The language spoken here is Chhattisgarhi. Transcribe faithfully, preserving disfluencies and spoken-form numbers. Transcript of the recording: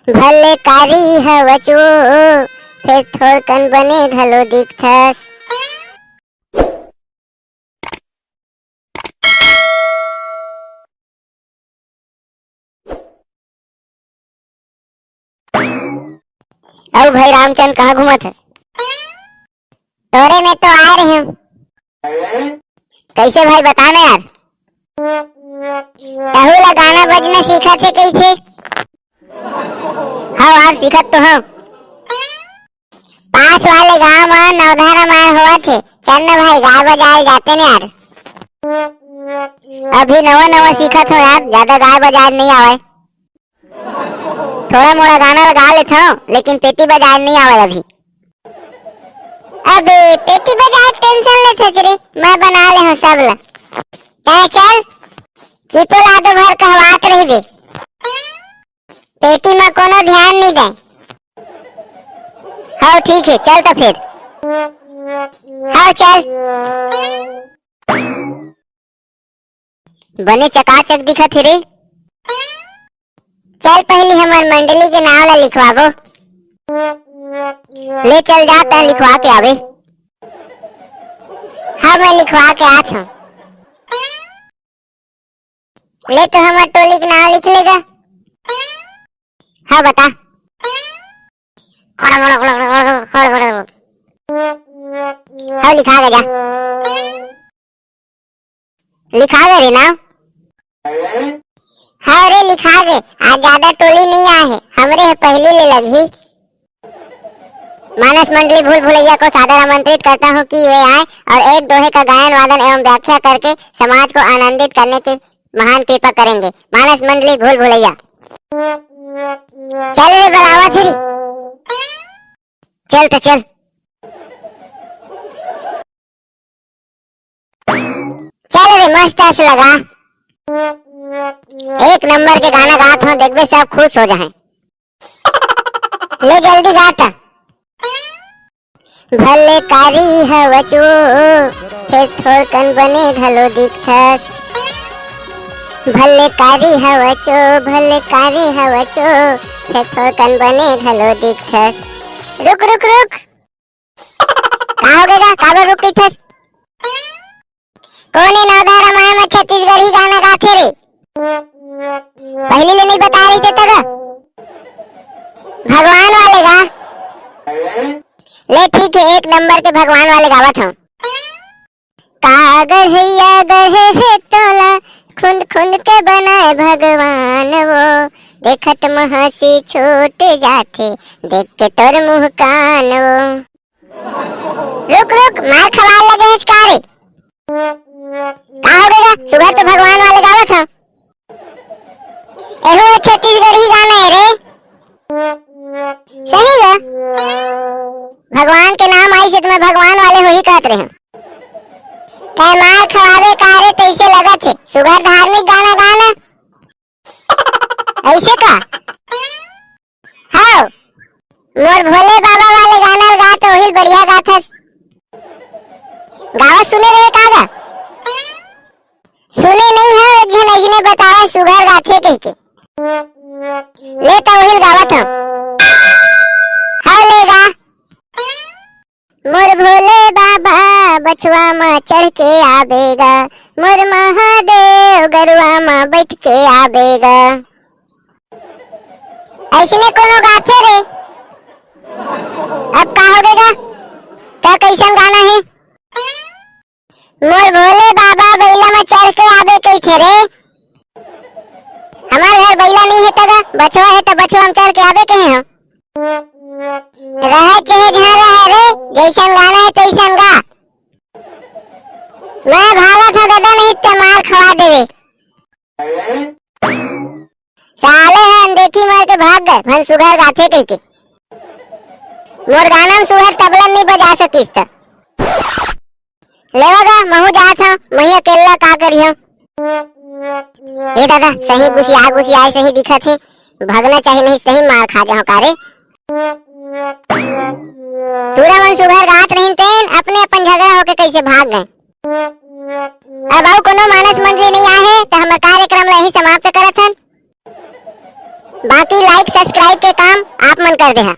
भले कारी हवचो, फेर थोरकन बने घलो दिखथस। अउ भाई रामचंद, कहाँ घूमत हे? तोरे में तो आए रहे हूँ। कैसे भाई, बता ना यार। तहू ला गाना बजना सीखत हे कैसे? हाँ यार, सीखत तो हूँ। पास वाले गांव में नवधा रामायण होवत हे, चल ना भाई, गाय बजाए जाते ने यार। अभी नवा नवा सीखत हो यार, ज्यादा गाय बजाए नहीं आवे। थोड़ा मोड़ा गाना लगा लेत हो, लेकिन पेटी बजाए नहीं आवे अभी। अबे पेटी बजाए tension ले छचरी, मैं बना ले हूँ सब ला। तै चल, चिपो ला दो भर कहवात रहिबे। पेटी में कोनो ध्यान नहीं दे। हाँ ठीक है, चल तो फिर। हाँ चल। बने चकाचक दिखत हे रे। चल पहली हमर मंडली के नाव ला लिखवाबो। ले चल जा, तै लिखवा के आवे। हाँ मैं लिखवा के आत हूँ। ले तो हमर टोली के नाव लिख लेगा। हाँ बता। हाँ लिखा के जा। लिखा गे रे ना? हाँ रे लिखा गे। आज ज्यादा टोली नहीं आए है, हमरे है पहली ले लगही। मानस मंडली भूल भुलैया को सादर आमंत्रित करता हूँ कि वे आए और एक दोहे का गायन वादन एवं व्याख्या करके समाज को आनंदित करने की महान कृपा करेंगे। मानस मंडली भूल भुलैया। चल रे बलावा फिरी। चल तो चल। चल रे, मस्त अस लगा। एक नंबर के गाना गात हो, देखबे सब खुश हो जाए। ले जल्दी गा त। भले कारी हवचो, फेर थोरकन बने घलो दिखथस। भले कारी हवचो, भले कारी हवचो, फेर थोरकन बने घलो दिखथस। रुक, रुक, रुक। का हो गे गा? काबर रुक कहिथस? कोन ए नवधा रामायण में छत्तीसगढ़ी गाना गाथे रे? पहली ले नहीं बता रही थे तब। भगवान वाले गा। ले ठीक है, एक नंबर के भगवान वाले गावत हूँ। का गढ़ैया गढ़े हे तोला, खुंद खुंद के बनाए भगवान वो, देखत महसी छूट जाथे, देख के तोर मुंह कान वो। रुक रुक, मार खवाए लगे हस का रे? का हो गे गा? सुबह तो भगवान वाले गावत हो। एहू एक छत्तीसगढ़ी गाना है रे। सही गा। भगवान के नाम आई से तुम्हें भगवान वाले हो ही कहत रहे। तै मार खवाबे का रे, तैसे लगत है। सुघर धार्मिक गाना गाना। ऐसे का? हाँ। मोर भोले बाबा वाले गाना गा तो वही बढ़िया गाथस। गावत सुने रहे का गा? सुने नहीं हो, एक झन अइसने बतावा सुघर गाथे कह के। ले तो वही गावत हो। हाँ ले गा। मोर भोले बाबा बछवा म चढ़ के आबे गा, मोर महादेव गरुआ म बैठ के आबे गा। अइसने कोनो गाथे रे? अब का हो गे गा? त कैसन गाना है? मोर भोले बाबा बइला म चढ़ के आबे कहिथे रे। हमार घर बइला नहीं है त गा, बछवा है त बछवा म चढ़ के आबे कहे हो। रहे चाहे जहाँ रहे रे, जैसन गाना है तैसन गा। मैं भागत हूँ दादा, नहीं तो मार खवा देवे। साले ह अनदेखी मार के भाग गए, भन सुघर गाथे कह के। मोर गाना में सुघर तबला नहीं बजा सकिस त। लेवा गा, महू जात हूँ, मही अकेला का करियो। ए दादा, सही गुसिया गुसिया सही दिखत है, भगना चाहिए नहीं सही मार खा जाओ का रे। टूरा मन सुघर गात रहिन तेन अपने अपन झगड़ा होके कैसे भाग गए। अब अउ कोनो मानस मंडली नहीं आए है, तो हमर कार्यक्रम ला यही समाप्त करत हन। बाकी like subscribe के काम आप मन कर दे हा।